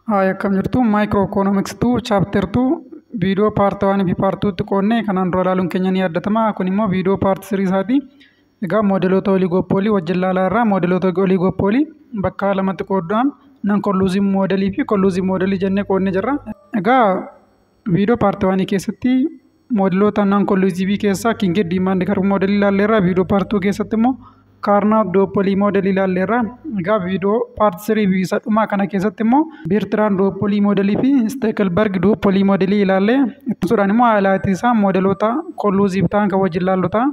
Hi, akkam jirtu? Microeconomics 2 chapter 2 viidiyoo part 1 fi part 2 tti qoodnee kanaan dura ilaaluun keenya ni yaadatama. Kun immoo viidiyoo part 3 isaati. Egaa moodeloota oligopoolii wajjin ilaalaa irraa moodeloota oligopoolii bakka lamatti qooduudhaan non collusive moodelii fi collusive moodelii jennee qoodnee jirra. Egaa viidiyoo part 1 keessatti moodeloota non collusive keessaa kinked demand curve moodelii ilaalleerra. Viidiyoo part 2 keessatti immoo Cournot duopoly moodelii ilaalleerra. Egaa viidiyoo part 3 fi isa dhumaa kana keessatti immoo Bertrand duopoly moodelii fi Stackelberg duopoly moodelii ilaallee ittisuudhaan immoo highlight isaa moodeloota collusive ta'an kan wajjin ilaallu ta'a.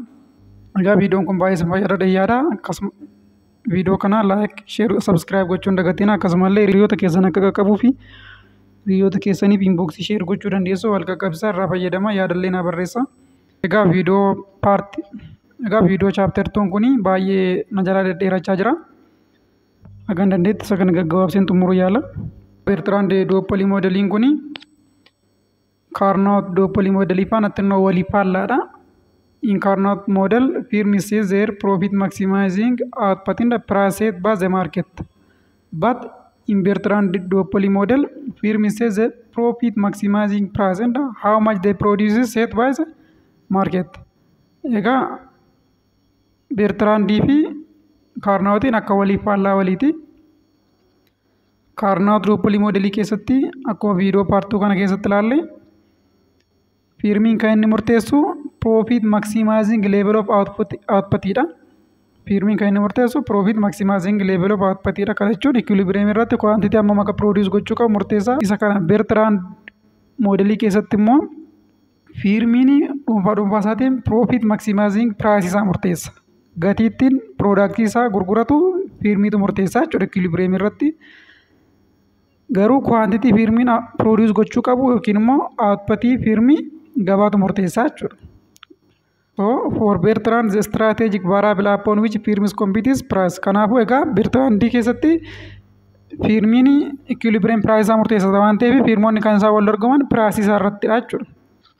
Egaa viidiyoon kun baay'ee isin fayyada yaada. Akkasuma viidiyoo kana like, share, subscribe gochuun dagatina. Akkasumallee hiriyoota keessan akka qaqqabuu fi hiriyoota keessaniif inbox share gochuu dandeessu. Wal qaqqabsiisaa irraa fayyadama, yaadallee naa barreessa. Egaa viidiyoo chapter 2 kun baay'ee na jalaa dhedheerachaa jira. Hagan dandeetti isa kana gaggabaabseen xumuruu yaala. Bertrand duopoly moodeliin kun Cournot duopoly moodelii faana xinnoo walii faallaadha. In Cournot model, firm sees their profit maximizing output in the price set by the market. But in Bertrand duopoly model, firm says the profit maximizing price and how much they produce is set by the market. Egaa Bertrandii fi Cournotiin akka walii faallaa waliiti. Cournot duopoly moodelii keessatti akkuma viidiyoo part 2 kana keessatti ilaalle, firmiin kan inni murteessu profit maximizing level of outputidha. Firmiin kan inni murteessu profit maximizing level of outputidha. Kana jechuun equilibrium irratti quantity hammam akka produce gochuu qabu murteessa. Isa kana Bertrand moodelii keessatti immoo firmiin dhuunfaa dhuunfaa isaatiin profit maximizing price isaa murteessa. Gatii ittiin product isaa gurguratu firmiitu murteessa jechuudha equilibrium irratti. Garuu quantity firmiin produce gochuu qabu yookiin immoo outputii firmii gabaatu murteessaa jechuudha. So for Bertrand, the strategic variable upon which firms compete is price. Kanaafuu egaa Bertrandii keessatti firmiin equilibrium price isaa murteessa waan ta'eef, firmoonni kan isaan wal dorgoman price isaa irrattidha jechuudha.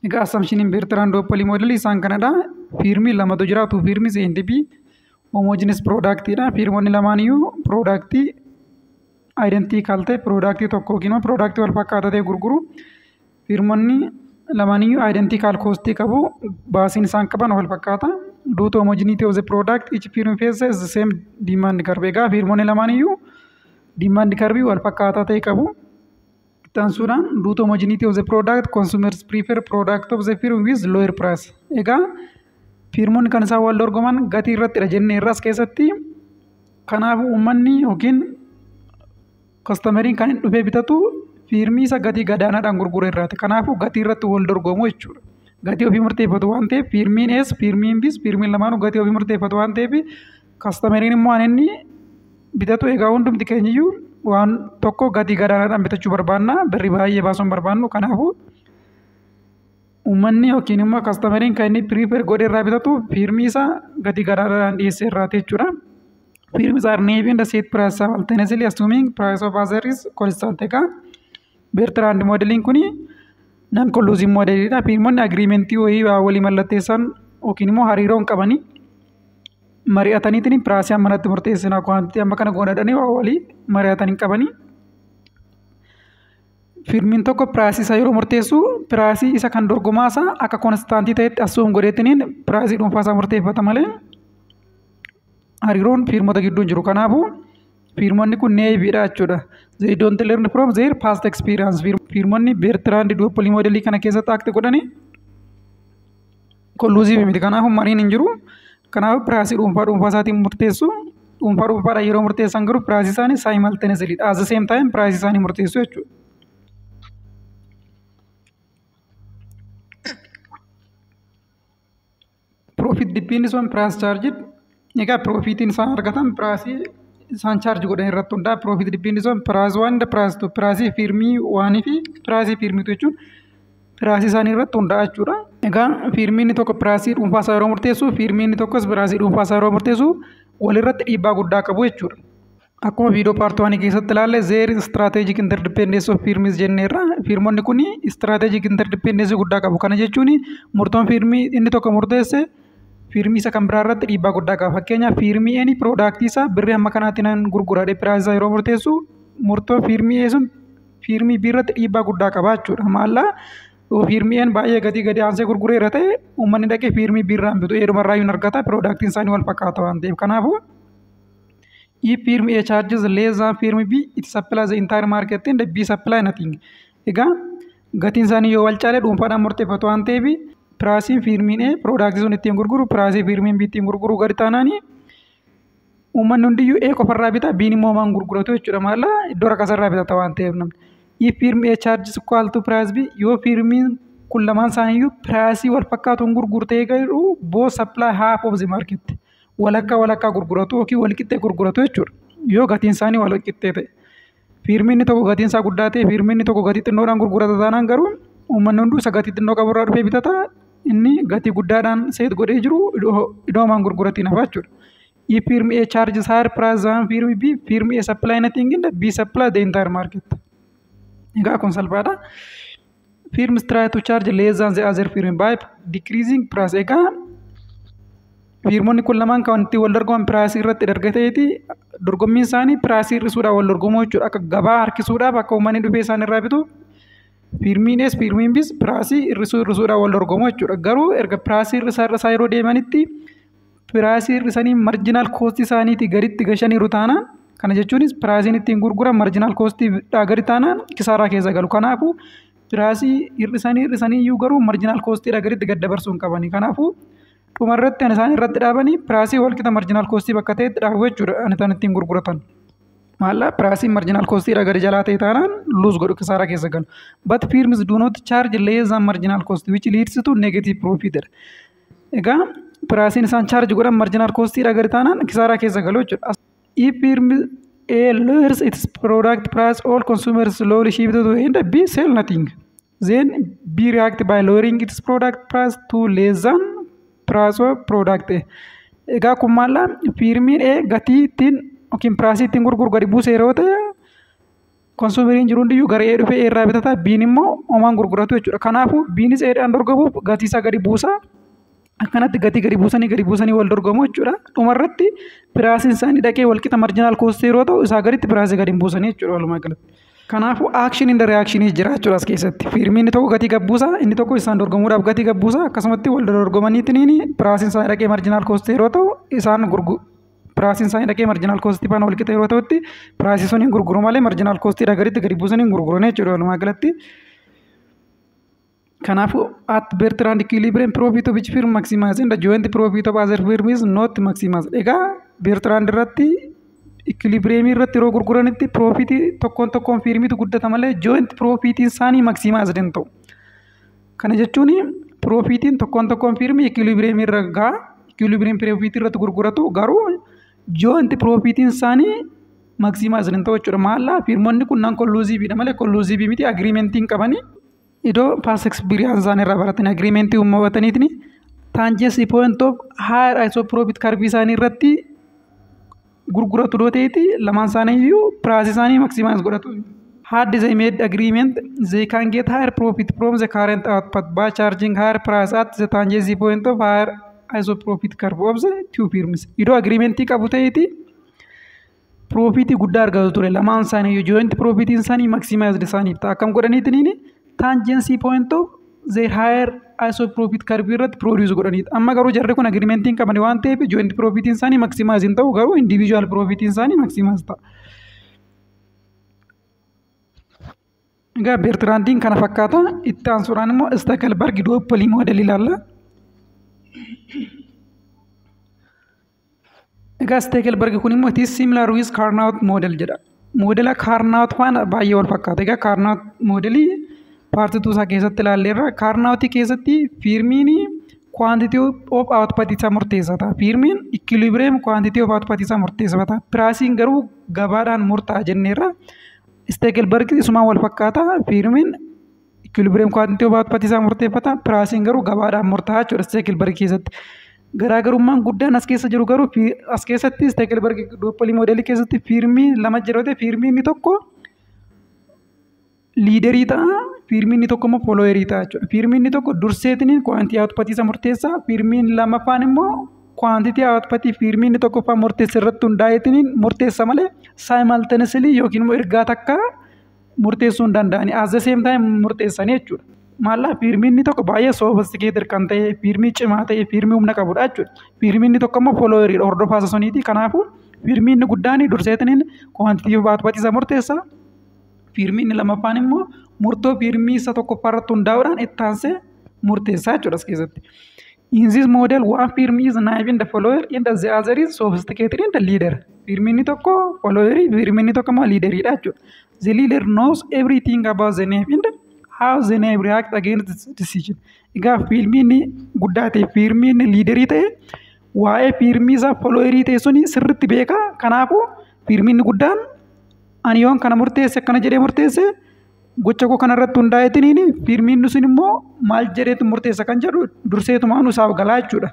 Egaa assumptioniin Bertrand duopoly model isaan kanadha. Firmii lamatu jira, two firms A and B homogeneous productidha. Firmoonni lamaan iyyuu productii identical ta'e, productii tokko yookiin immoo productii wal fakkaataa ta'e gurguru. Firmoonni lamaan iyyuu identical costii qabu. Baasiin isaan qaban wal fakkaata. Due to homogeneity of the product, each firm faces the same demand curve. Egaa firmoonni lamaan iyyuu demand curve wal fakkaataa ta'e qabu. Itti aansuudhaan, due to homogeneity of the product, consumers prefer product of the firm with lower price. Egaa firmoonni kan isaan wal dorgoman gatii irrattidha jennee irraas keessatti. Kanaafuu uummanni yookiin customeriin kan inni dhufee bitatu firmii isa gatii gadaanaadhaan gurguru irraati. Kanaafuu gatii irratti wal dorgomu jechuudha. Gatii ofii murteeffatu waan ta'eef, firmiin A's, firmiin B's, firmiin lamaanuu gatii ofii murteeffatu waan ta'eef, customeriin immoo waan inni bitatu, egaa hundumti keenyiyyuu waan tokko gatii gadaanaadhaan bitachuu barbaanna, birrii baay'ee baasuu hin barbaannu. Kanaafuu uummanni yookiin immoo customeriin kan inni prefer godhee irraa bitatu firmii isaa gatii gadaanaadhaan dhiyeesse irraati jechuudha. Firms are naive and set price simultaneously, assuming price of other is constant. Egaa Bertrand modeliin kuni non collusive modelidha. Firmoonni agreementii wayii walii mallatteessan yookiin immoo hariiroo hin qabanii mari'ataniitiin priceii amma natti murteessina, quantity amma kana goonadhanii waa walii mari'atanii hin qabanii. Firmiin tokko priceii isaa yeroo murteessu, priceii isa kan dorgomaa isaa akka constantii ta'etti assume godheetiniin priceii dhuunfaa isaa murteeffata malee hariiroon firmoota gidduu hin jiru. Kanaafuu firmoonni kun naiveidha jechuudha. They don't learn from their past experience. Firmoonni Bertrand duopoly modelii kana keessatti act godhanii collusive miti. Kanaafuu mariin hin jiru. Kanaafuu priceii dhuunfaa dhuunfaa isaatiin murteessu. Dhuunfaa dhuunfaadhaan yeroo murteessan garuu priceii isaanii simultaneously, at the same time priceii isaanii murteessu jechuudha. Profit depends on price charged. Egaa profitiin isaan argatan priceii isaan charge godhan irratti hundaa'a. Profit depends on price one and price two. Priceii firmii oneii fi priceii firmii two jechuun priceii isaanii irratti hundaa'a jechuudha. Egaa firmiin tokko priceii dhuunfaa isaa yeroo murteessu, firmiin tokkos priceii dhuunfaa isaa yeroo murteessu walirratti dhiibbaa guddaa qabu jechuudha. Akkuma viidiyoo part 1 keessatti ilaalle, there is strategic interdependence of firms jenneerra. Firmoonni kun strategic interdependence guddaa qabu. Kana jechuun murtoon firmii inni tokko murteesse firmii isa kan biraa irratti dhiibbaa guddaa qaba. Fakkeenyaaf, firmii A'n productii isaa birrii hamma kanaatti nan gurguradhe priceii isaa yeroo murteessu, murtoo firmii A sun firmii B irratti dhiibbaa guddaa qaba jechuudha. Maallaa firmii A'n baay'ee gatii gadi aansee gurgureera ta'e, uummanni dhaqee firmii B irraa bitu, A'dhumarraa hin argata, productiin isaanii wal fakkaata waan ta'eef. Kanaafuu, if firm A charges less than firm B, it supplies the entire market and B supply nothing. Egaa gatiin isaanii yoo wal caale, dhuunfaadhaan murteeffatu waan ta'eef, priceiin firmiin A productii sun ittiin gurguru priceii firmiin B ittiin gurguru gadi taanaani, uummanni hundiyyuu A qofarraa bita, B'n immoo maan gurguratu jechuudha. Maallaa iddoo rakasarraa bitata waan ta'eef namni. If firm A charges equal to price B, yoo firmiin kun lamaan isaaniiyyuu priceii wal fakkaatuun gurgurtee garuu, both supply half of the market. Walakkaa walakkaa gurguratu yookiin wal qixxee gurguratu jechuudha. Yoo gatiin isaanii wal qixxee ta'e. Firmiin tokko gatiin isaa guddaa ta'e, firmiin tokko gatii xinnoodhaan gurgurata taanaan garuu, uummanni hunduu isa gatii xinnoo qaburraa dhufee bitata, inni gatii guddaadhaan set godhee jiru iddoo maan gurguratiin hafa jechuudha. If firm A charges higher price than firm B, firm A supply nothing and B supply the entire market. Egaa kun salphaadha. Firms try to charge less than the other firm by decreasing price. Egaa firmoonni kun lamaan kan itti wal dorgoman priceii irratti darga ta'eeti, dorgommiin isaanii priceii hir'isuudhaan wal dorgomuu jechuudha. Akka gabaa harkisuudhaaf, akka uummanni dhufee isaan irraa bitu, firmiin A's firmiin B's priceii hir'isuu hir'isuudhaan wal dorgomuu jechuudha. Garuu erga priceii hir'isaa hir'isaa yeroo deemanitti, priceii hir'isanii marginal costii isaaniitii gaditti gashaniiru taanaan, kana jechuunis priceiin ittiin gurguran marginal costiidhaa gadi taanaan, kisaaraa keessa galu. Kanaafuu priceii hir'isanii hir'isanii iyyuu garuu marginal costiidhaa gaditti gad dabarsuu hin qabani. Kanaafuu dhumarratti kan isaan irratti dhaabanii priceii walqixa marginal costii bakka ta'etti dhaabu jechuudha kan isaan ittiin gurguratan. Maallaa priceiin marginal costiidhaa gadi jalaa ta'e taanaan lose godhu, kisaaraa keessa galu. But firms do not charge less than marginal cost, which leads to negative profit jedha. Egaa priceiin isaan charge godhan marginal costiidhaa gadi taanaan kisaaraa keessa galu jechuudha. If firm A lowers its product price, all consumers slowly shift to A and B sell nothing. Then B react by lowering its product price to less than price of product A. Egaa kun maallaa firmiin A gatii ittiin yookiin priceii ittiin gurguru gadi buuse yeroo ta'e, consumeriin jiru hundiyyuu gara A dhufee A irraa bitata, B'n immoo homaan gurguratu jechuudha. Kanaafuu B'nis A'dhaan dorgomuuf gatii isaa gadi buusa. Akkanatti gatii gadi buusanii gadi buusanii wal dorgomu jechuudha. Dhumarratti priceiin isaanii dhaqee walqixa marginal costii yeroo ta'u, isaa gaditti priceii gadi hin buusanii jechuudha walumaa galatti. Kanaafuu action and reactionii jira jechuudha as keessatti. Firmiin inni tokko gatii gad buusa, inni tokko isaan dorgomuudhaaf gatii gad buusa, akkasumatti wal dorgomaniitiin priceiin isaanii dhaqee marginal costii yeroo ta'u, isaan gurgu priceiin isaanii dhaqee marginal costii faana walqixa yeroo ta'utti, priceii sun hin gurguru malee marginal costiidhaa gaditti gadi buusanii hin gurguran jechuudha walumaa galatti. Kanaafuu at Bertrand equilibrium, profit of each firm maximize and the joint profit of other firm is not maximized. Egaa Bertrand irratti equilibrium irratti yeroo gurguranitti profitii tokkoon tokkoon firmiitu guddata malee joint profitiin isaanii maximized hin ta'u. Kana jechuun profitiin tokkoon tokkoon firmii equilibrium irra gaha, equilibrium profitii irratti gurguratu, garuu joint profitiin isaanii maximized hin ta'u jechuudha. Maallaa firmoonni kun non collusiveidha malee collusive miti, agreementii hin qabanii. Iddoo past experience isaanii irraa baratanii agreementii uummataniitiin tangency point of higher isoprofit curve isaanii irratti gurguratu doo ta'eeti, lamaan isaanii iyyuu priceii isaanii maximize godhatu. Had they made agreement, they can get higher profit from the current output by charging higher price at the tangency point of higher isoprofit curve of the two firms. Iddoo agreementii qabu ta'eeti, profitii guddaa argatu ture lamaan isaanii iyyuu, joint profitiin isaanii maximized isaaniif ta'a. Akkam godhaniitiin? Tangency point of their higher isoprofit curve irratti produce godhaniidha. Amma garuu jarri kun agreementii hin qaban waan ta'eef joint profitiin isaanii maximize hin ta'u, garuu individual profitiin isaanii maximize ta'a. Egaa Bertrandiin kana fakkaata. Itti aansuudhaan immoo Stackelberg duopoly model ilaalla. Egaa Stackelberg kun immoo it is similar with Cournot model jedha. Modela Cournot faana baay'ee wal fakkaata. Egaa Cournot modelii part 2 isaa keessatti ilaalleerra. Cournotii keessatti firmiin quantity of output isaa murteessata. Firmiin equilibrium quantity of output isaa murteessata. Priceiin garuu gabaadhaan murtaa'a jenneerra. Stackelberg isumaan wal fakkaata. Firmiin equilibrium quantity of output isaa murteeffata. Priceiin garuu gabaadhaan murtaa'a jechuudha Stackelberg keessatti. Garaagarummaan guddaan as keessa jiru garuu, as keessatti Stackelberg duopoly modelii keessatti firmii lama jira yoo ta'e, firmii inni tokko leaderii ta'a, firmii inni tokko immoo followerii ta'a jechuudha. Firmii inni tokko durseetiin quantity output isa murteessa, firmiin lammaffaan immoo quantity output firmii inni tokkoffaan murteessa irratti hundaa'eetiin murteessa malee simultaneously yookiin immoo ergaa takka murteessuu hin danda'ani. At the same time murteessanii jechuudha. Maallaa firmiin inni tokko baay'ee sophisticated kan ta'e, firmii cimaa ta'e, firmii humna qabudha jechuudha. Firmiin inni tokko immoo followeriidha, hordofaa isa suniiti. Kanaafuu firmiin inni guddaan durseetiniin quantity of output isa murteessa. Firmiin inni lammaffaan immoo murtoo firmii isa tokkoffaa irratti hundaa'uudhaan itti aansee murteessaa jechuudha as keessatti. In this model, one firm is naive and the follower and the other is sophisticated and the leader. Firmiin inni tokko followerii, firmiin inni tokko immoo leaderiidha jechuudha. The leader knows everything about the naive and how the naive react against this decision. Egaa firmii inni guddaa ta'e, firmii inni leaderii ta'e, waa'ee firmii isaa followerii ta'e suni sirriitti beeka. Kanaafuu firmii inni guddaan ani yoon kana murteesse, akkana jedhee murteesse, gocha koo kanarratti hundaa'eetiniin firmiin sun immoo maal jedheetu murteessa kan jedhu durseetumaan isaaf galaa jechuudha.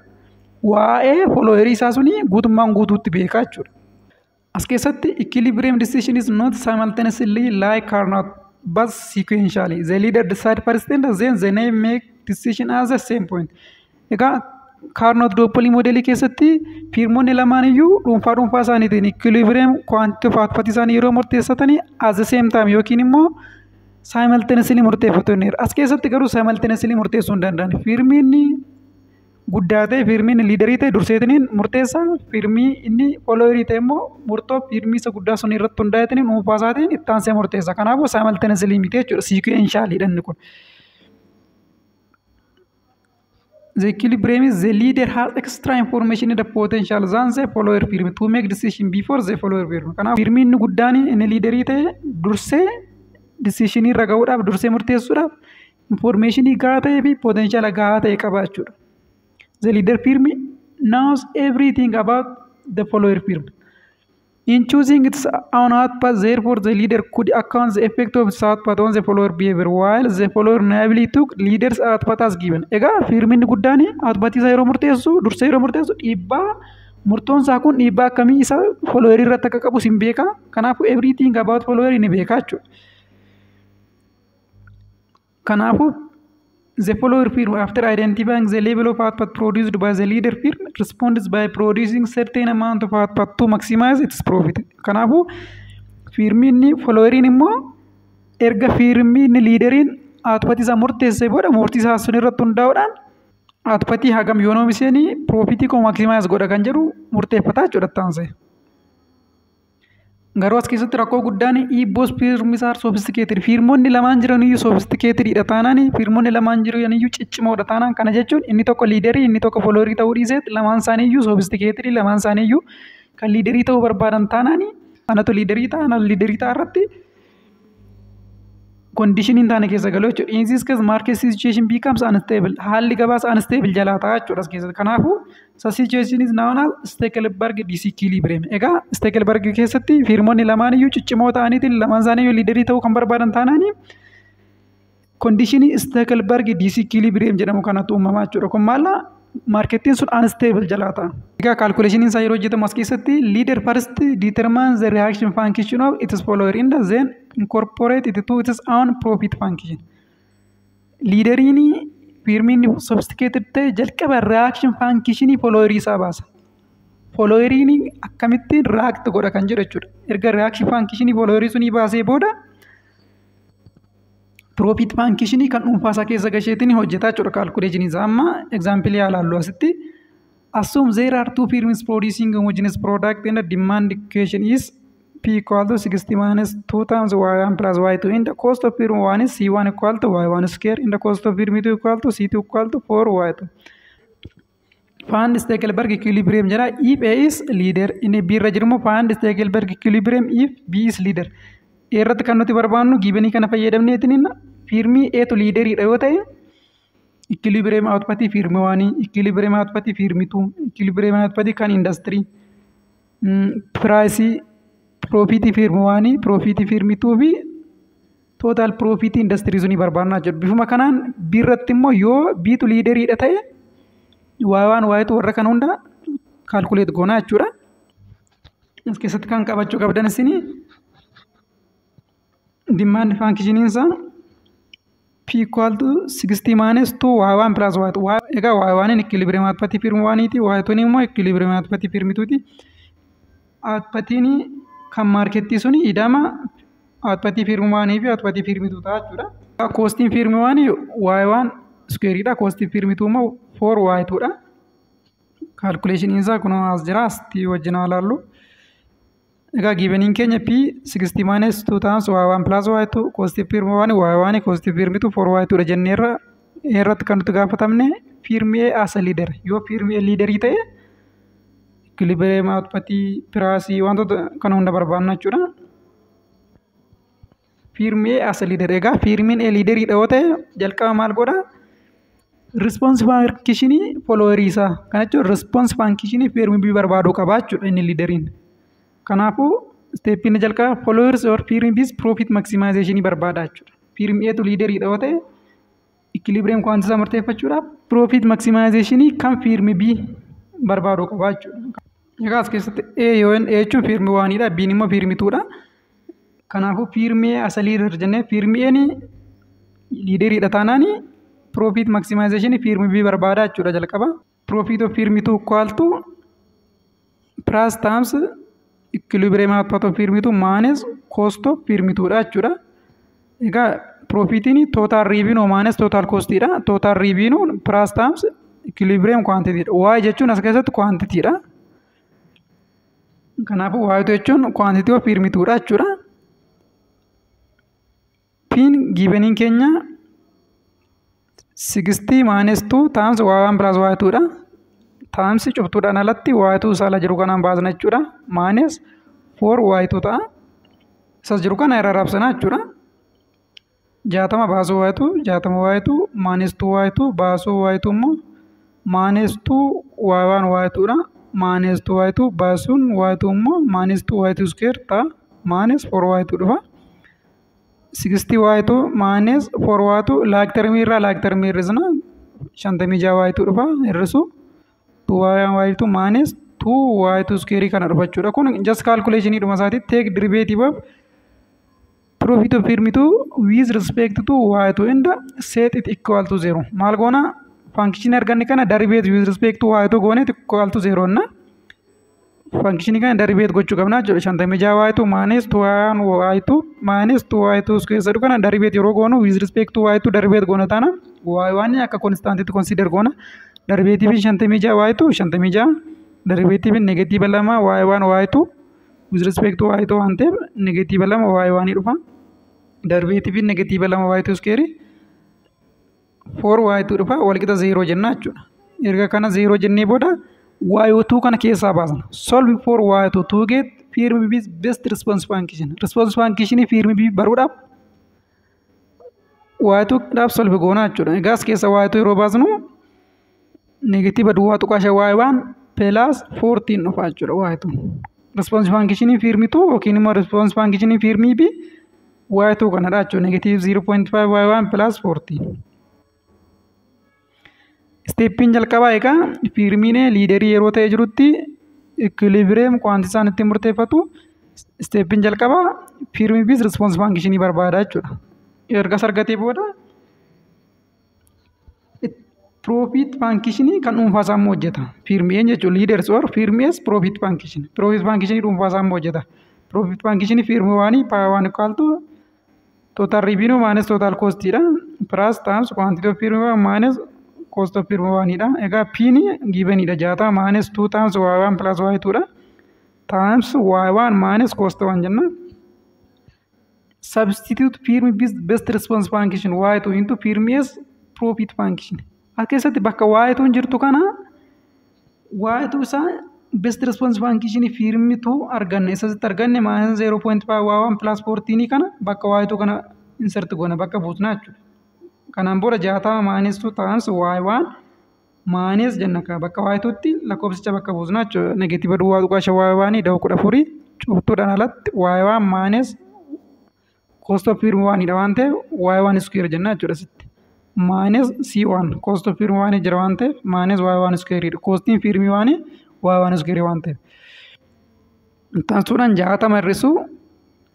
Waa'ee followerii isaa suni guutummaan guutuutti beekaa jechuudha. As keessatti equilibrium decision is not simultaneously like Cournot but sequentially. The leader decide first and then the naive make decision at the same point. Egaa Cournot duopoly modelii keessatti firmoonni lamaan iyyuu dhuunfaa dhuunfaa isaaniitiin equilibrium quantity of output isaanii yeroo murteessatanii at the same time yookiin immoo simultaneously murteeffatu. As keessatti garuu simultaneously murteessuu hin danda'an. Firmiin guddaa ta'e, firmiin leaderii ta'e durseetiniin murteessa. Firmii inni followerii ta'e immoo murtoo firmii isa guddaa sun irratti hundaa'eetiniin dhuunfaa isaatiin itti aansee murteessa. Kanaafuu simultaneously miti jechuudha. Sequentially inni kun. The equilibrium is the leader has extra information in the potential than the follower firm to make decision before the follower firm. Kanaaf firmiin inni guddaan inni leaderii ta'e dursee decisionii irra gahuudhaaf, dursee murteessuudhaaf informationii gahaa ta'ee fi potential gahaa ta'e qaba jechuudha. The leader firm knows everything about the follower firm. In choosing its own output, therefore, the leader could account the effect of its output on the follower behavior, while the follower naively took leader's output as given. Egaa firmiin guddaan output isaa yeroo murteessu, dursee yeroo murteessu, dhiibbaa murtoon isaa kun dhiibbaa akkamii isa follower irratti akka qabu sin beeka. Kanaafuu everything about follower ni beeka jechuudha. Kanaafuu the follower firm, after identifying the level of output produced by the leader firm, responds by producing certain amount of output to maximize its profit. Kanaafuu firmiin followeriin immoo erga firmiin leaderiin output isaa murteessee booda murtii isaa sun irratti hundaa'uudhaan outputii hagam yoo oomisheen profitii koo maximize godha kan jedhu murteeffataa jechuudha taansee. Garuu as keessatti rakkoo guddaan both firms are sophisticated. Firmoonni lamaan jiran iyyuu sophisticatedidha taanaan, firmoonni lamaan jiran iyyuu ciccimoodha taanaan, kana jechuun inni tokko leaderii, inni tokko followerii ta'uu dhiiseet lamaan isaanii iyyuu sophisticated, lamaan isaanii iyyuu kan leaderii ta'uu barbaadan taanaan, anatu leaderii ta'a, anatu leaderii ta'a irratti conditionii hin taane keessa galu jechuudha. In this case, market situation becomes unstable. Haalli gabaas unstable jalaa ta'a jechuudha as keessatti. Kanaafuu such situation is known as Stackelberg disequilibrium. Egaa Stackelberg keessatti firmoonni lamaan iyyuu ciccimoo ta'aniitiin lamaan isaanii iyyuu leaderii ta'uu kan barbaadan taanaani conditionii Stackelberg disequilibrium jedhamu kanatu uumamaa jechuudha. Kun maala marketiin sun unstable jalaa ta'a. Egaa calculationiin isaa yeroo hojjetamu as keessatti leader first determines the reaction function of its follower and then incorporate it to its own profit function. Leaderiin firmiin sophisticated ta'e jalqaba reaction functionii followerii isaa baasa. Followeriin akkamittiin react godha kan jedhu jechuudha. Erga reaction functionii followerii sunii baasee booda profit functionii kan dhuunfaa isaa keessa gasheetiin hojjetaa jechuudha calculationii isaa. Amma example haa ilaallu asitti. Assume there are two firms producing homogeneous product and the demand equation is P equal to 60 minus 2 times Y1 plus Y2 and the cost of firm 1 is C1 equal to Y1 square and the cost of firm 2 equal to C2 equal to 4 Y2. Find Stackelberg equilibrium jedha. If A is leader, inni B irra jiru immoo find Stackelberg equilibrium if B is leader. A irratti kan nuti barbaannu givenii kana fayyadamneetiin firmii A tu leaderiidha yoo ta'e equilibrium output firm 1, equilibrium output firm 2, equilibrium output kan industry, price, profit firm 1, profit firm 2 fi total profit industry sunii barbaannaa jedhu. Bifuma kanaan B irratti immoo yoo B tu leaderiidha ta'e Y1, Y2 warra kana hunda calculate goonaa jechuudha. As keessatti kan qabachuu qabdan isinii demand functioniin isaa P equal to 60 minus 2 Y1 plus Y2. Egaa Y1 equilibrium output firm 1 ti, Y2 immoo equilibrium output firm 2 ti. Outputiin kan marketii suni idama Outputii firm oneii fi outputii firm two ta'a jechuudha. Costiin firm oneii Y one squareiidha. Costiin firm two immoo four Y twodha. Calculationiin isaa kun as jira, asitti wajjin haa ilaallu. Egaa giveniin keenya P 60 minus 2 times Y1 plus Y2, costii firm 1 Y1, costii firm 2 4 Y2 dha jenneerra. Irratti kan nuti gaafatamne firm A as a leader, yoo firm A leaderii ta'e equilibrium outputii, priceii, wantoota kana hunda barbaanna jechuudha. Firm A as a leader, egaa firmiin A leaderiidha yoo ta'e jalqaba maal godha? Response functionii followerii isaa, kana jechuun response functionii firm B barbaaduu qaba jechuudha inni leaderiin. Kanaafuu steppiin jalqaba followers or firm B's profit maximization barbaada jechuudha. Firm A'tu leaderiidha yoo ta'e equilibrium quantity isaa murteeffachuudhaaf profit maximization kan firm B barbaaduu qaba jechuudha. Egaa as keessatti A yoo A jechuun firm oneiidha, B immoo firm twodha. Kanaafuu firm A as a leader jennee firm A'n leaderiidha taanaan profit maximization firm B barbaada jechuudha jalqaba. Profit of firm 2 equal to price times equilibrium output of firm 2 minus cost of firm 2 dha jechuudha. Egaa profitiin total revenue minus total cost dha. Total revenue price times equilibrium quantity dha. Y jechuun as keessatti quantity dha. Kanaafuu Y jechuun quantity of firm 2 dha jechuudha. P'n giveniin keenya 60 minus 2 times Y1 plus Y2 dha. Times cuftuudhaan alatti Y2 isaa ala jiru kanaan baasna jechuudha. Minus 4 Y2 ta'a. Isas jiru kana irra raabsana jechuudha. 60 baasuu Y2, 60 Y2 minus 2 Y2 baasuu Y2 immoo minus 2 Y1 Y2 dha. Minus 2 Y2 baasuun Y2 immoo minus 2 Y2 square ta'a. Minus 4 Y2 dhufa. 60 Y2 minus 4 Y2, like termii irraa like termii hir'isna. 56 Y2 dhufa, hir'isu 2 Y2 minus 2 Y2 square kana dhufa jechuudha. Kun just calculation dhuma isaati. Take derivative of profit of firm 2 with respect to Y2 and set it equal to 0. Maal goona? Function arganne kana derivate with respect to Y2 goone equal to 0 na. Function kana derivate gochuu qabna jechuudha. 56 Y2 minus 2 Y2 minus 2 Y2 square jedhu kana derivate yeroo goonu with respect to Y2 derivate goona taana Y1 akka constantitti consider goona. Derivative 56 Y2 56, derivative negative 2 Y1 Y2 with respect to Y2 waan ta'eef negative 2 Y1 dhufa. Derivative negative 2 Y2 square 4 Y2 dhufa, walqixa 0 jenna jechuudha. Erga kana 0 jennee booda Y2 kana keessaa baasna. Solve for Y2 to get firm B's best response function. Response function firm B baruudhaaf Y2 dhaaf solve goona jechuudha. Egaa as keessa Y2 yeroo baasnu negative 0.5 Y1 plus 14 dhufa jechuudha Y2. Response function firm 2 yookiin immoo response function firm B Y2 kanadha jechuudha. Negative 0.5 Y1 plus 14. Steppiin jalqabaa egaa firmiin leaderii yeroo ta'e jirutti equilibrium quantity isaan ittiin murteeffatu, steppiin jalqabaa firm B's response functionii barbaada jechuudha. Ergas argatee booda profit functionii kan dhuunfaa isaa immoo hojjeta. Firm A jechuun leaders or firm A's profit function. Profit functionii dhuunfaa isaa immoo hojjeta. Profit functionii firm oneii P one equal to total revenue minus total cost dha. Price times quantity of firm one minus cost of firm one dha. Egaa P'n givenidha, 60 minus 2 times Y1 plus Y2 dha. Times Y1 minus cost 1 jenna. Substitute firm B's best response function Y2 into firm A's profit function. As keessatti bakka Y2 jirtu kana Y2 isaa best response function firm 2 arganne, isasitti arganne minus 0.5 Y1 plus 14 kana bakka Y2 kana insert goona, bakka buusna jechuudha. Kanaan booda 60 minus 2 times Y1 minus jenna, bakka Y2 tti lakkoofsicha bakka buusna jechuudha. Negative 0.5 Y1 da'u 14 cuftuudhaan alatti Y1 minus cost of firm 1 dha waan ta'eef Y1 square jenna jechuudha sitti. Minus C1, cost of firm 1 jira waan ta'eef minus Y1 square dha. Costiin firm 1 Y1 square waan ta'eef. Taasisuudhaan 60 hir'isuu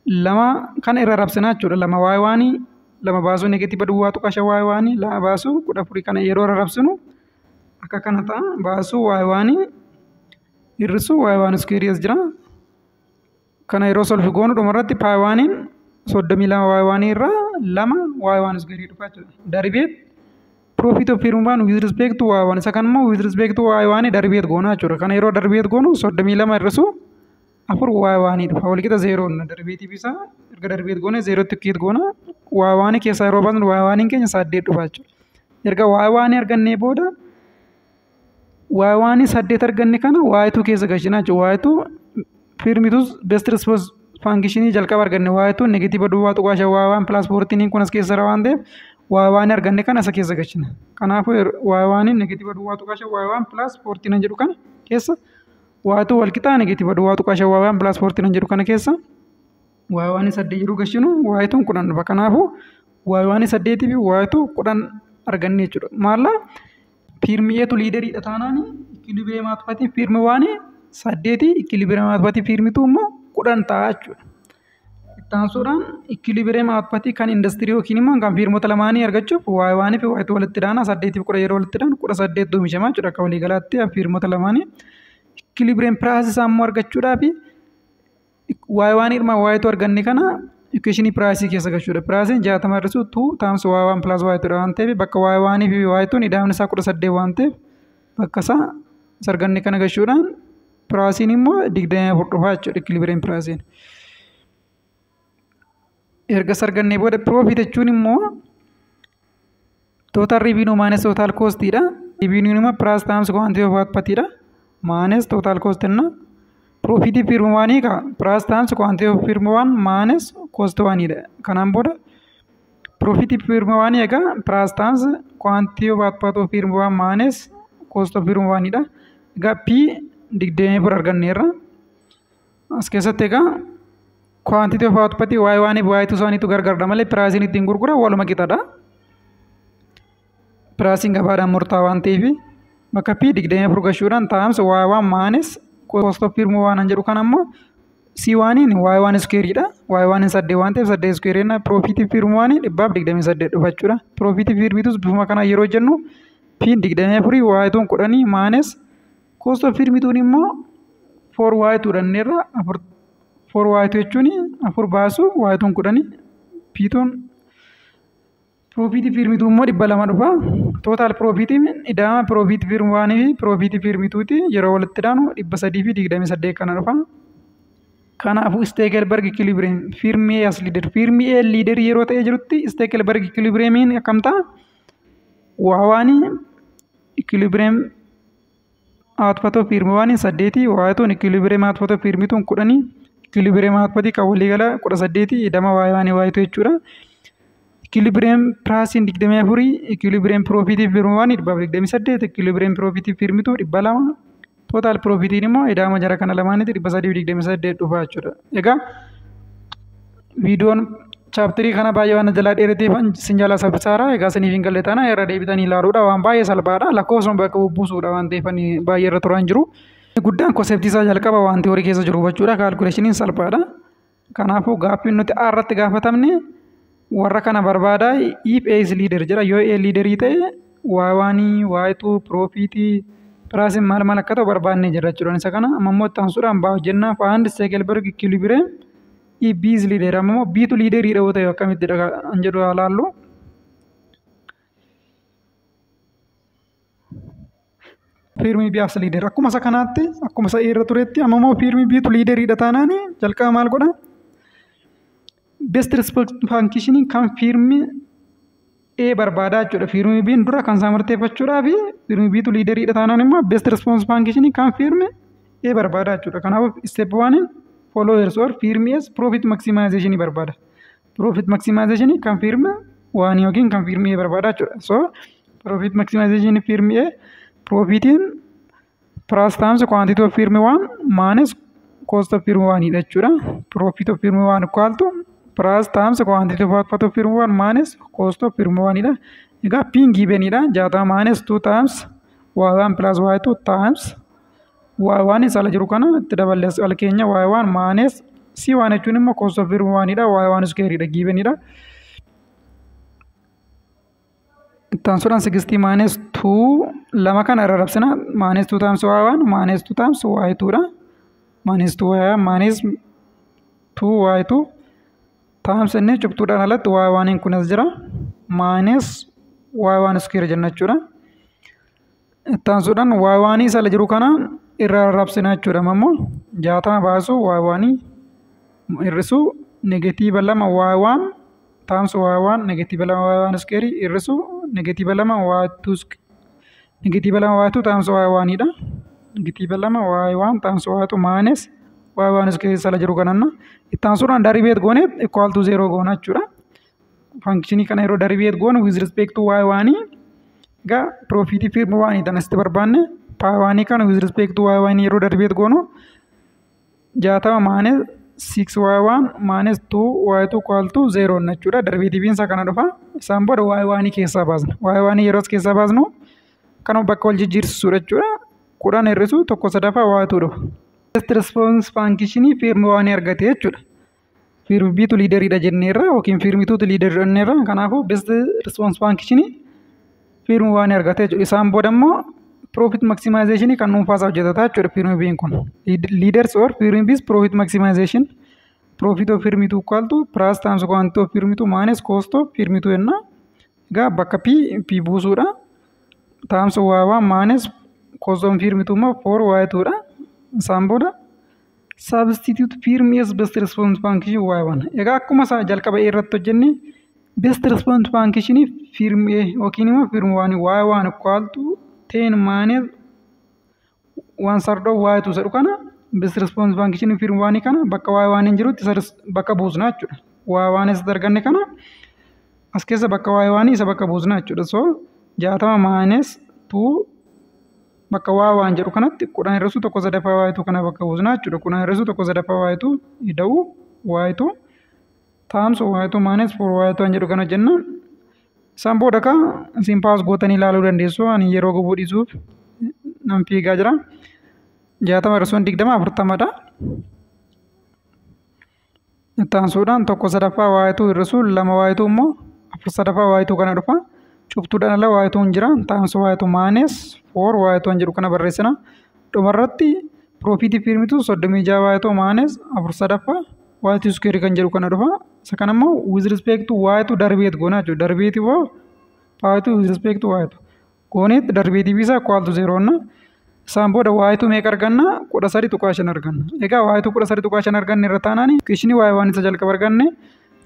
lama kana irra rabsinaa jechuudha. Lama Y1, lama baasuu negative 0.5 Y1, lama baasuu 14 kana yeroo irra rabsinu akka kana ta'a. Baasuu Y1 hir'isuu Y1 square as jira. Kana yeroo solve goonu dhumarratti P oneiin 32 Y one irraa 2 Y one square dhufa jechuudha. Derivate profit of firm one with respect to Y one isa kan immoo with respect to Y one derivate goona jechuudha. Kana yeroo derivate goonu 32 hir'isu 4 Y one dhufa. Walqixa 0 derivative isaa erga derivate goone 0tti equate goona. Y one keessaa yeroo baasnu Y one keenya 8 dhufa jechuudha. Erga Y one argannee booda Y one 8 arganne kana Y 2 keessa galchina jechuudha. Y 2 firm two's best response function jalqaba arganne Y 2 negative 0.5 Y 1 plus 14 kun as keessa jira waan ta'eef Y 1 arganne kana isa keessa galchina. Kanaafuu Y 1 negative 0.5 Y 1 plus 14 jedhu kana keessa Y 2 wal qixaa negative 0.5 Y 1 plus 14 jedhu kana keessa Y 1 8 jedhu galchinu Y 2 10 dhufa. Kanaafuu Y 1 8 fi Y 2 10 arganne jechuudha. Maalla firm A tu leaderiidha taanaan equilibrium output firm 1 8 equilibrium output firm 2 immoo 10 ta'a jechuudha. Ittaansuudhaan equilibrium output kan industirii yookiin immoo kan firmoota lamaanii argachuuf Y 1 fi Y 2 walitti daana 8 fi 10 yeroo walitti daanu 18 oomishamaa jechuudha. Akka waliigalaatti firmoota lamaanii equilibrium price isaa immoo argachuudhaaf Y 1 irraa Y 2 arganne kana equation price keessa galchuudha. Price 60 hir'isu 2 times Y 1 plus Y 2 dha waan ta'eef bakka Y 1 fi Y 2 ida'amni isaa 18 waan ta'eef bakka isaa arganne kana galchuudhaan priceiin immoo 24 dhufa jechuudha equilibrium priceiin. Erga argannee booda profit jechuun immoo total revenue minus total cost dha. Revenue immoo price times quantity of output dha. Minus total cost enna. Profit firm 1 ka price times quantity of firm 1 minus cost 1 dha. Kanaan booda profit firm 1 egaa price times quantity of output of firm 1 minus cost of firm 1 dha. Egaa P 24 arganneerra. As keessatti egaa quantity of output Y 1 fi Y 2 isaaniitu gargaradha malee priceiin ittiin gurgura waluma qixadha. Priceiin gabaadhaan murtaa'aa waan ta'eef bakka P 24 gashuudhaan times Y 1 minus cost of firm 1 jedhu kan ammoo C 1 Y 1 square dha. Y 1 8 waan ta'eef 8 square na profit firm 1 128 dhufa jechuudha. Profit firm 2 bifuma kana yeroo jennu P 24 Y 2 10 minus cost of firm 2 immoo 4 Y 2 dhanneerra 4 4 Y 2 jechuun 4 baasu Y 2 10 P 2 profit firm 2 immoo 200 dhufa. Total profit ida'ama profit firm 1 fi profit firm 2 ti yeroo walitti daanu 328 kana dhufa. Kanaafuu Stackelberg equilibrium firm A as leader firm A leader yeroo ta'e jirutti Stackelberg equilibriumiin akkam ta'a? Y 1 equilibrium output of firm 1 8 Y 2 equilibrium output of firm 2 10 equilibrium output kan waliigala 18 ida'ama Y 1 Y 2 jechuudha. Equilibrium price 24 equilibrium profit firm 1 128 equilibrium profit firm 2 200 total profit immoo ida'ama jara kana lamaanitti 328 dhufa jechuudha. Egaa viidiyoon chapterii kana baay'ee waan jalaa dheerateef sin jalaa saffisaara. Egaa isiniif hin galle taana irra deebitanii ilaaluudha. Waan baay'ee salphaadha. Lakkoofsuma bakka bubbusuudha waan ta'eef baay'ee irra turaan jiru. Guddaan conceptii isaa jalqaba waan theory keessa jiru hubachuudha. Calculationiin salphaadha. Kanaafuu gaaffiin nuti A irratti gaafatamne warra kana barbaadaa if A is leader jedha. Yoo A leaderii ta'e Y 1 Y 2 profitii priceiin maal maal akka ta'u barbaannee jirra jechuudha. Isa kana amma immoo itti aansuudhaan baa hojjennaa find Stackelberg equilibrium if B is leader amma immoo B tu leaderiidha yoo ta'e akkamittidha kan jedhu haa laallu. Firm B as leader akkuma isa kanaatti akkuma isa irra turetti amma immoo firm B tu leaderiidha taanaan jalqaba maal godha? Best response function kan firm A barbaadaa jechuudha. Firm B dura kan isaa murteeffachuudhaa fi firm B tu leaderiidha taanaan immoo best response function kan firm A barbaadaa jechuudha. Kanaafuu step 1 followers or firm A's profit maximization barbaada. Profit maximization kan firm 1 yookiin kan firm A barbaada jechuudha. So profit maximization firm A profitiin price times quantity of firm 1 minus cost of firm 1 dha jechuudha. Profit of firm 1 equal to price times quantity of output of firm 1 minus cost of firm 1 dha. Egaa P given dha. 60 minus 2 times Y1 plus Y2 times Y1 isa ala jiru kana itti daballee al keenya Y1 minus C1 jechuun immoo cost of firm 1 dha. Y1 square dha given dha. Itti aansuudhaan 60 minus 2 lama kana irra rabsina minus 2 times Y1 minus 2 times Y2 dha. Minus 2 Y1 minus 2 Y2 Times inni cuftuudhaan alatti y oneiin kun as jira. Minus y one square jenna jechuudha. Itti aansuudhaan y oneii isa ala jiru kana irraa raabsina jechuudha. Ammoo 60 baasu y oneii hir'isuu negative 2 y 1 times y 1 negative 2 y 1 square hir'isuu negative 2 y 2 negative 2 y 2 times y 1 dha. Negative 2 y 1 times y 2 minus y 1 square isa ala jiru kananna. Itti aansuudhaan derivate goone equal to 0 goona jechuudha. Functionii kana yeroo derivate goonu with respect to y 1, egaa profitii firm oneii tan asitti barbaanne, P oneii kana with respect to y 1 yeroo derivate goonu 60 minus 6 y 1 minus 2 y 2 equal to 0 jechuudha. Derivativeiin isaa kana dhufa. Isaan booda y 1 keessaa baasna. Y 1 yeroo as keessaa baasnu kanuma bakka wal jijjiirsisuudha jechuudha. 10 hir'isuu 1/3 y 2 dhufa. Best response functionii firm oneii argate jechuudha. Firm Btu leaderiidha jenneerra yookiin firm twotu leaderii jenneerra. Kanaafuu best response functionii firm oneii argate jechuudha. Isaan booda immoo profit maximization kan dhuunfaasaa hojjetata jechuudha firm B'n kun. Leaders or firm B's profit maximization, profit of firm 2 equal to price times quantity of firm 2 minus cost of firm 2 jenna. Egaa bakka P P buusuudha. Times Y1 minus cost of firm 2 immoo 4 Y2 dha. Isaan booda substitute firm A's best response function Y1. Egaa akkuma isaa jalqaba irratti hojjenne, best response function firm A yookiin immoo firm 1 Y1 equal to 10 minus 1/3 of Y2 jedhu kana, best response function firm 1 kana bakka Y1 hin jirutti isa bakka buusna jechuudha. Y1 asitti arganne kana as keessa bakka Y1 isa bakka buusna jechuudha. So 60 minus 2 bakka Y1 jedhu kanatti 10 hir'isuu 1/3 Y2 kana bakka buusna jechuudha. 10 hir'isuu 1/3 Y2 ida'uu Y2 times Y2 minus 4 Y2 jedhu kana jenna. Isaan booda ka isin paas gootanii ilaaluu dandeessu. Ani yeroo gubuu dhiisuuf nan fiigaa jira. 60 hir'isuun 20 40dha. Itti aansuudhaan 1/3 Y2 hir'isuu 2 Y2 immoo 4/3 Y2 kana dhufa. Cuftuudhaan ala Y2 hin jira. Times Y2 minus 4 Y2 jedhu kana barreessina. Dhumarratti profitii firm two 36 Y2 minus 4/3 Y2 square kan jedhu kana dhufa. Isa kana immoo with respect to Y2 derivate goona jechuudha. Derivative of Y2 with respect to Y2 gooneetti derivative isaa equal to 0 na. Isaan booda Y2 meeqa arganna? 13.5 arganna. Egaa Y2 13.5 arganne irra taanaan equationii Y1 isa jalqaba arganne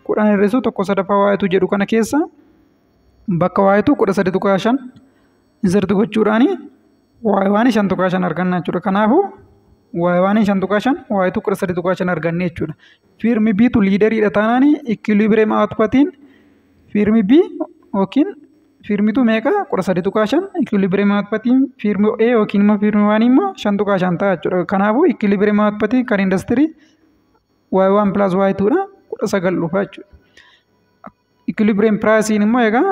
10 hir'isuu 1/3 Y2 jedhu kana keessa bakka Y2 13.5 insert gochuudhaani Y1 5.5 arganna jechuudha. Kanaafuu Y1 5.5, Y2 13.5 arganne jechuudha. Firm Btu leaderiidha taanaan equilibrium outputiin firm B yookiin firm two meeqa? 13.5. Equilibrium outputiin firm A yookiin immoo firm 1 immoo 5.5 ta'a jechuudha. Kanaafuu equilibrium outputiin kan industirii Y1 plus Y2 dha, 19 dhufa jechuudha. Equilibrium pricing immoo egaa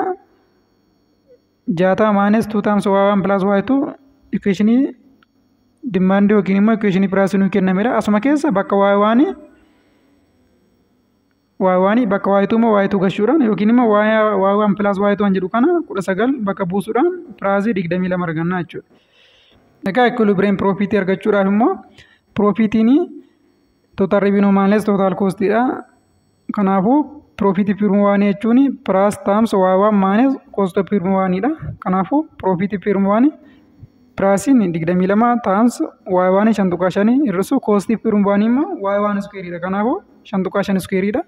60 minus 2 times Y1 plus Y2 equationii demandii yookiin immoo equationii price nuu kennamedha. Asuma keessa bakka Y1 Y1 bakka Y2 immoo Y2 gashuudhaan yookiin immoo Y1 plus Y2 jedhu kana 19 bakka buusuudhaan priceii 22 arganna jechuudha. Egaa equilibrium profitii argachuudhaaf immoo profitiin total revenue minus total costiidha. Kanaafuu profitii firm oneii jechuun price times Y1 minus cost of firm oneiidha. Kanaafuu profitii firm oneii priceiin 22 times Y1 5.5 hir'isuu costii firm oneii immoo Y1 squareiidha. Kanaafuu 5.5 squareiidha.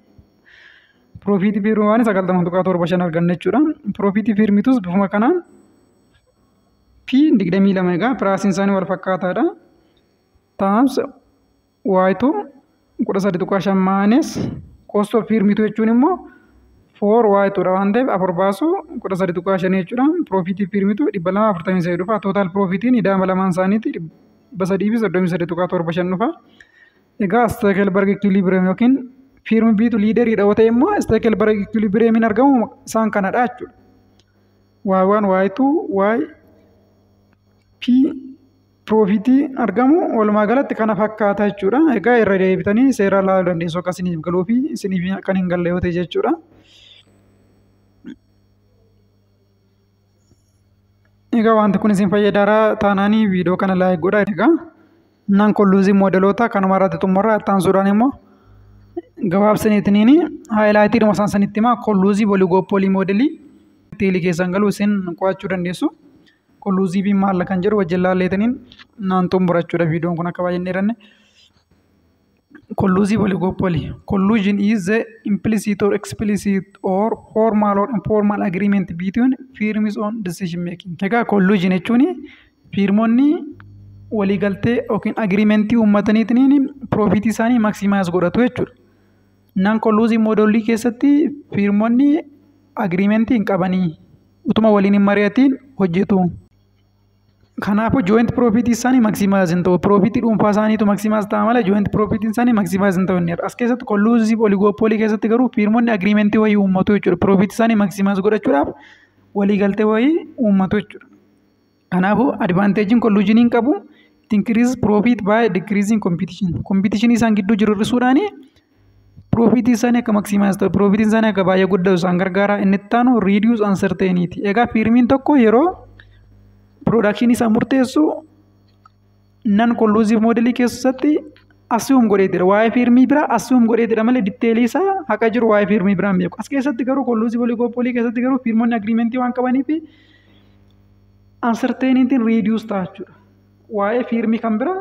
Profitii firm oneii 90.75 arganna jechuudha. Profitii firm twos bifuma kanaan P 22, egaa priceiin isaanii wal fakkaataadha. Times Y2 13.5 minus cost of firm two jechuun immoo 4 Y2 dha waan ta'eef afur baasuu 13.5 jechuudha. Profitii firm two 243 dhufa. Total profitiin ida'ama lamaan isaaniiti 333.75 dhufa. Egaa Stackelberg equilibrium yookiin firm Btu leaderiidha yoo ta'e immoo Stackelberg equilibriumiin argamu isaan kanadha jechuudha. Y1, Y2, Y P profitii argamu walumaa galatti kana fakkaata jechuudha. Egaa irra deebitanii seera ilaaluu dandeessu akka isiniif galuu fi isiniif kan hin galle yoo ta'e jechuudha. Egaa wanti kun isin fayyadaara taanaanii viidiyoo kana like godhaa. Egaa non collusive modeloota kanuma irratti xumurra. Itti aansuudhaan immoo Gabaabsaniitiniin highlightiidhuma isaan sanitti himaa collusive oligopoly modelii detailii keessan galuu isin qo'achuu dandeessu. Collusiveiin maal kan jedhu wajjin laalleetaniin naan xumura jechuudha viidiyoon kun akka baay'ee hin dheeranne. Collusive oligopoly. Collusion is the implicit or explicit or formal or informal agreement between firms on decision making. Egaa collusion jechuun firmoonni waliigaltee yookiin agreementii uummataniitiin profitii isaanii maximize godhatu jechuudha. Non collusive modelii keessatti firmoonni agreementii hin qabanii utuma waliin hin mari'atiin hojjetu. Kanaafuu joint profitii isaanii maximize hin ta'u. Profitii dhuunfaa isaaniitu maximize ta'a malee joint profitiin isaanii maximize hin ta'u inni. As keessatti collusive oligopoly keessatti garuu firmoonni agreementii wayii uummatu jechuudha. Profitii isaanii maximize godhachuudhaaf waliigaltee wayii uummatu jechuudha. Kanaafuu advantageiin collusioniin qabu it increase profit by decreasing competition. Competition isaan gidduu jiru hir'isuudhaani profitii isaanii akka maximize ta'u, profitiin isaanii akka baay'ee guddatu isaan gargaara. Inni itti aanu reduce uncertainty. Egaa firmiin tokko yeroo productionii isaa murteessu non collusive modelii keessatti assume godheetidha. Waa'ee firmii biraa assume godheetidha malee detailii isaa haqa jiru waa'ee firmii biraa hin beeku. As keessatti garuu collusive oligopoly keessatti garuu firmoonni agreementii waan qabaniif uncertaintyn reduce ta'a jechuudha. Waa'ee firmii kan biraa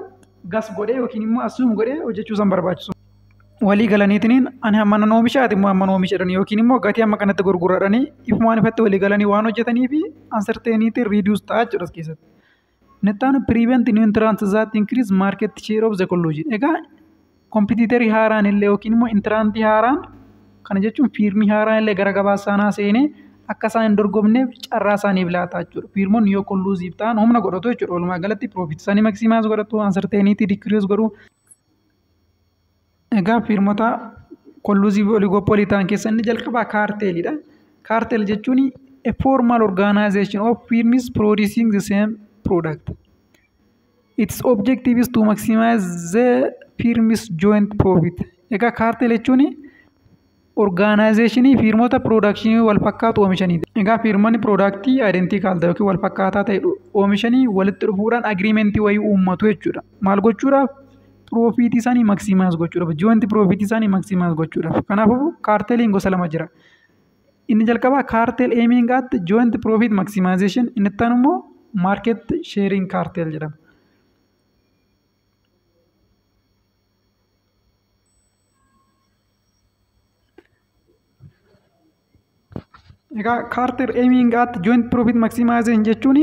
guess godhee yookiin immoo assume godhee hojjechuu isaan barbaachisu. Walii galaniitiin ani hamma nan oomisha ati immoo hamma oomisha jedhanii yookiin immoo gatii hamma kanatti gurguradhanii ifumaan ifatti walii galanii waan hojjetanii fi uncertaintyn reduce ta'a jechuudha as keessatti. Inni itti aanu prevent new entrants that increase market share of the collusion. Egaa competitorii haaraan illee yookiin immoo entrantii haaraan, kana jechuun firmii haaraan illee gara gabaa sanaa seenee akka isaan hin dorgomneef carraa isaaniif laata jechuudha. Firmoonni yoo collusive ta'an humna godhatu jechuudha. Walumaa galatti profit isaanii maximize godhatu, uncertainty decrease godhu. Egaa firmoota collusive oligopoly ta'an keessa inni jalqabaa cartelidha. Cartel jechuun a formal organization of firms producing the same product. Its objective is to maximize the firm's joint profit. Egaa cartel jechuun organizationii firmoota productionii wal fakkaatu oomishaniidha. Egaa firmoonni productii identical ta'e yookiin wal fakkaataa ta'e oomishanii walitti dhufuudhaan agreementii wayii uummatu jechuudha. Maal gochuudhaaf? Profitii isaanii maximize gochuudhaaf. Joint profitii isaanii maximize gochuudhaaf. Kanaafuu carteliin gosa lama jira. Inni jalqabaa cartel aiming at joint profit maximization, inni itti aanu immoo market sharing cartel jedhama. Egaa cartel aiming at joint profit maximization jechuun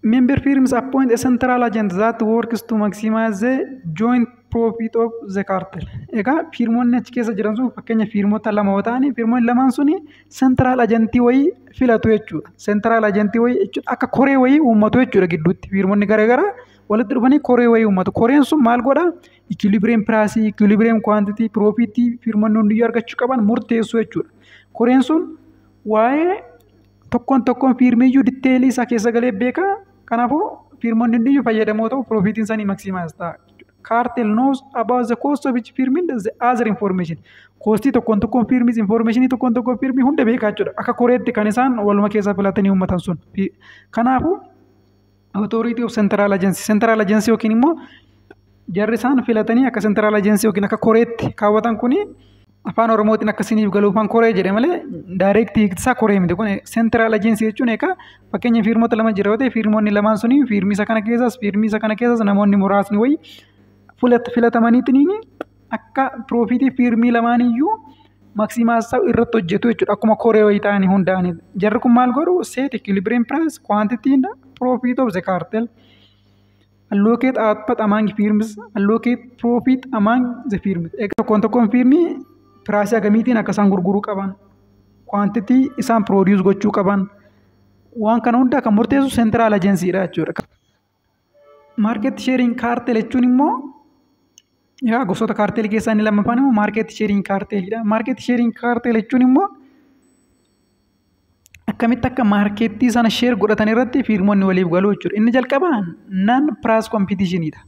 member firms appoint a central agent that works to maximize the joint profit of the cartel. Egaa firmoonni achi keessa jiran sun, fakkeenya firmoota lama yoo ta'an, firmoonni lamaan suni central agentii wayii filatu jechuudha. Central agentii wayii jechuudha akka koree wayii uummatu jechuudha gidduutti. Firmoonni garaagaraa walitti dhufanii koree wayii uummatu. Koreen sun maal godhaa? Equilibrium price, equilibrium quantity, profitii firmoonni hundiyyuu argachuu qaban murteessu jechuudha. Koreen sun waa'ee tokkoon tokkoon firmiyyuu detailii isaa keessa galee beekaa. Kanaafuu firmoonni hundiyyuu fayyadamoo ta'u, profitiin isaanii maximize ta'a. Cartel knows about the cost of each firm and the other information. Costii tokkoon tokkoon firmis, informationii tokkoon tokkoon firmii hunda beekaa jechuudha. Akka koreetti kan isaan waluma keessaa filatanii uummatan sun. Kanaafuu authority of central agency, central agency yookiin immoo jarri isaan filatanii akka central agency yookiin akka koreetti kaawwatan kuni, afaan Oromootiin akkasiniif galuufaan koree jedhe malee directii isaa koree miti. Kun central agency jechuun egaa fakkeenya firmoota lama jira yoo ta'e, firmoonni lamaan suni firmii isa kana keessas, firmii isa kana keessas namoonni muraasni wayii filatamaniitiin akka profitii firmii lamaaniyyuu maximize ta'u irratti hojjetu jechuudha. Akkuma koree wayii ta'anii hundaa'anii. Jarri kun maal godhu? Set equilibrium price, quantity and profit of the cartel. Allocate output among firms, allocate profit among the firms. Egaa tokkoon tokkoon firmii priceii hagamiitiin akka isaan gurguruu qaban, quantity isaan produce gochuu qaban, waan kana hunda kan murteessu central agencyidha jechuudha. Market sharing cartel jechuun immoo, yaa gosoota cartelii keessaa inni lammaffaan immoo market sharing cartelidha. Market sharing cartel jechuun immoo akkamitti akka marketii sana share godhatan irratti firmoonni waliif galuu jechuudha. Inni jalqabaa non price competitionidha.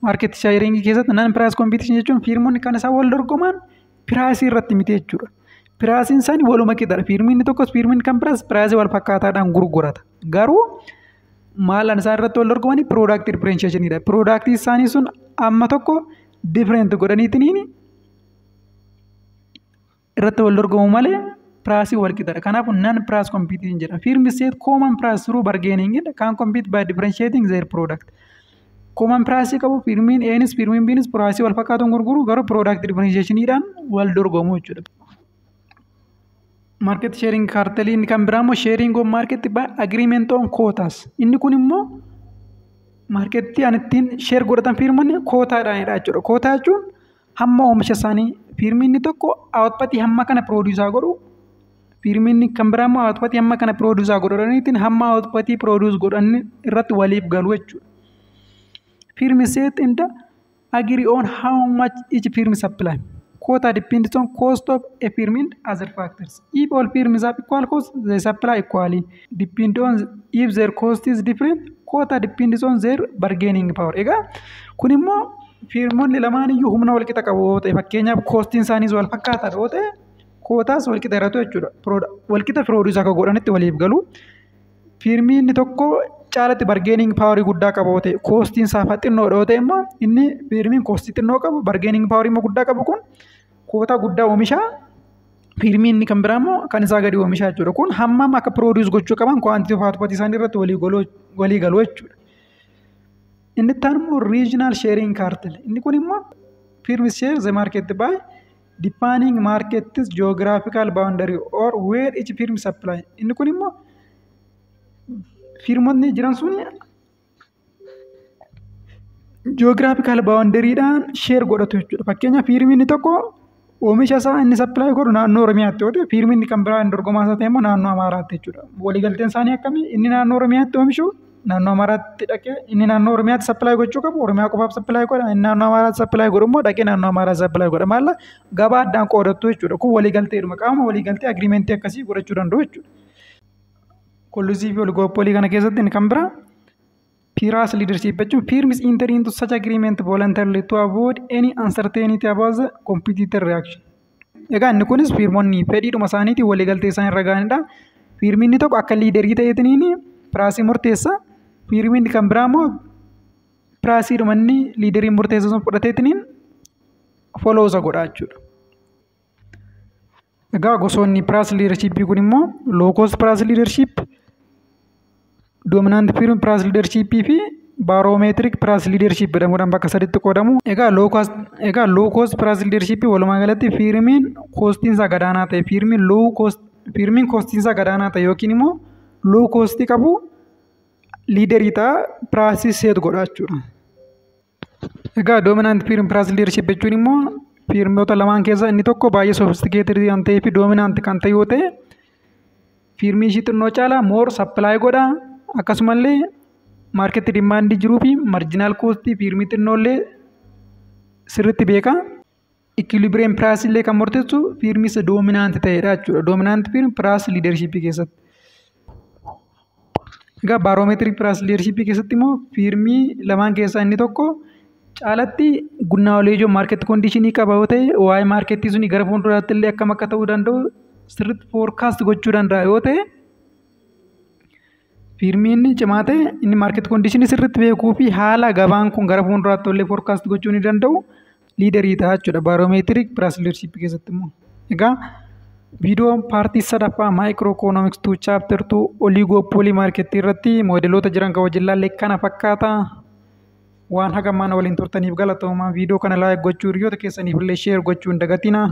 Market sharingii keessatti non price competition jechuun firmoonni kan isaan wal dorgoman priceii irratti miti jechuudha. Priceiin isaanii waluma qixadha. Firmiin tokkos firmiin kan biraas priceii wal fakkaataadhaan gurgurata. Garuu maalaan isaan irratti wal dorgomanii product differentiationidha. Productii isaanii sun amma tokko different godhaniitiin irratti wal dorgomu malee priceii wal qixadha. Kanaafuu non price competition jedhama. Firm set common price through bargaining can compete by differentiating their product. Common price qabu, firmiin Anis firmiin Bnis priceii wal fakkaatuun gurguru, garuu product differentiationiidhaan wal dorgomu jechuudha. Market sharing cartelii inni kan biraa immoo sharing of market by agreement on quotas. Inni kun immoo marketii an ittiin share godhatan firmoonni quotaadhaanidha jechuudha. Quota jechuun hamma oomisha isaanii, firmiin inni tokko outputii hamma kana produce godhu, firmiin kan biraa immoo outputii hamma kana produce godhaniitiin hamma outputii produce godhan irratti waliif galu jechuudha. Firm set and agree on how much each firm supply. Quota depends on cost of a firm and other factors. If all firms have equal cost, they supply equally. Depend on if their cost is different, quota depends on their bargaining power. Egaa kun immoo firmoonni lamaan iyyuu humna wal qixa qabu yoo ta'e, fakkeenyaaf costiin isaaniis wal fakkaataadha yoo ta'e, quotaas wal qixa irratti jechuudha. Wal qixa produce akka godhanitti waliif galu. Firmii inni tokko caalatti bargaining powerii guddaa qaba yoo ta'e, costiin isaa xinnoodha yoo ta'e immoo, inni firmiin costii xinnoo qabu bargaining powerii immoo guddaa qabu kun quota guddaa oomishaa, firmii inni kan biraa immoo kan isaa gadi oomishaa jechuudha. Kun hammam akka produce gochuu qaban quantity of output isaanii irratti walii galu jechuudha. Inni itti aanu immoo regional sharing cartel. Inni kun immoo firms share the market by defining market's geographical boundary or where each firm supply. Inni kun immoo firmoonni jiran sun geographical boundaryidhaan share godhatu jechuudha. Fakkeenyaaf, firmiin inni tokko oomisha isaa inni supply godhu naannoo Oromiyaatti yoo ta'e, firmiin inni kan biraa inni dorgomaa isaa ta'e immoo naannoo Amaaraatti jechuudha. Waliigalteen isaanii akkamii? Inni naannoo Oromiyaatti oomishu naannoo Amaaraatti dhaqee, inni naannoo Oromiyaatti supply gochuu qabu Oromiyaa qofaaf supply godha, inni naannoo Amaaraatti supply godhu immoo dhaqee naannoo Amaaraatti supply godha. Maalla gabaa addaan qoodattu jechuudha. Kun waliigalteedhuma, qaama waliigaltee agreementii akkasii godhachuu danda'u jechuudha. Collusive oligopoly kana keessatti inni kan biraa price leadership jechuun firms enter into such agreement voluntarily to avoid any uncertainty about the competitor reaction. Egaa inni kunis firmoonni fedhiidhuma isaaniitiin waliigaltee isaan irra gahanidha. Firmiin inni tokko akka leaderii ta'eetiin priceii murteessa. Firmiin kan biraa immoo priceiidhuma inni leaderiin murteessa sun fudhateetiin follow isa godha jechuudha. Egaa gosoonni price leadershipii kun immoo low cost price leadership, dominant firm price leadershipii fi barometric price leadership jedhamuudhaan bakka saditti qoodamu. Egaa low cost price leadership walumaa galatti firmiin costiin isaa gadaanaa ta'e, firmiin low cost, firmiin costiin isaa gadaanaa ta'e yookiin immoo low costii qabu leaderii ta'a, priceii set godha jechuudha. Egaa dominant firm price leadership jechuun immoo firmoota lamaan keessaa inni tokko baay'ee sophisticated kan ta'ee fi dominant kan ta'e yoo ta'e, firmii ishii xinnoo caalaa more supply godha, akkasumallee market demandii jiruu fi marginal costii firmii xinnoollee sirriitti beeka. Equilibrium priceii illee kan murteessu firmii isa dominant ta'edha jechuudha. Dominant firm price leadershipii keessatti. Egaa barometric price leadershipii keessatti immoo firmii lamaan keessaa inni tokko caalatti knowledge market conditionii qaba yoo ta'e, waa'ee marketii suni gara fuulduraatti illee akkam akka ta'uu danda'u sirriitti forecast gochuu danda'a yoo ta'e, firmiin cimaa ta'e inni market conditionii sirriitti beekuu fi haala gabaan kun gara fuulduraatti illee forecast gochuu ni danda'u leaderii ta'a jechuudha barometric price leadershipii keessatti immoo. Egaa viidiyoo partii sadaffaa microeconomics 2 chapter 2 oligopoly marketii irratti moodeloota jiran kan wajjin ilaalle kana fakkaata. Waan haga ammaan waliin turtaniif galatoomaa. Viidiyoo kana like gochuu, hiriyoota keessaniif illee share gochuu hin dagatinaa.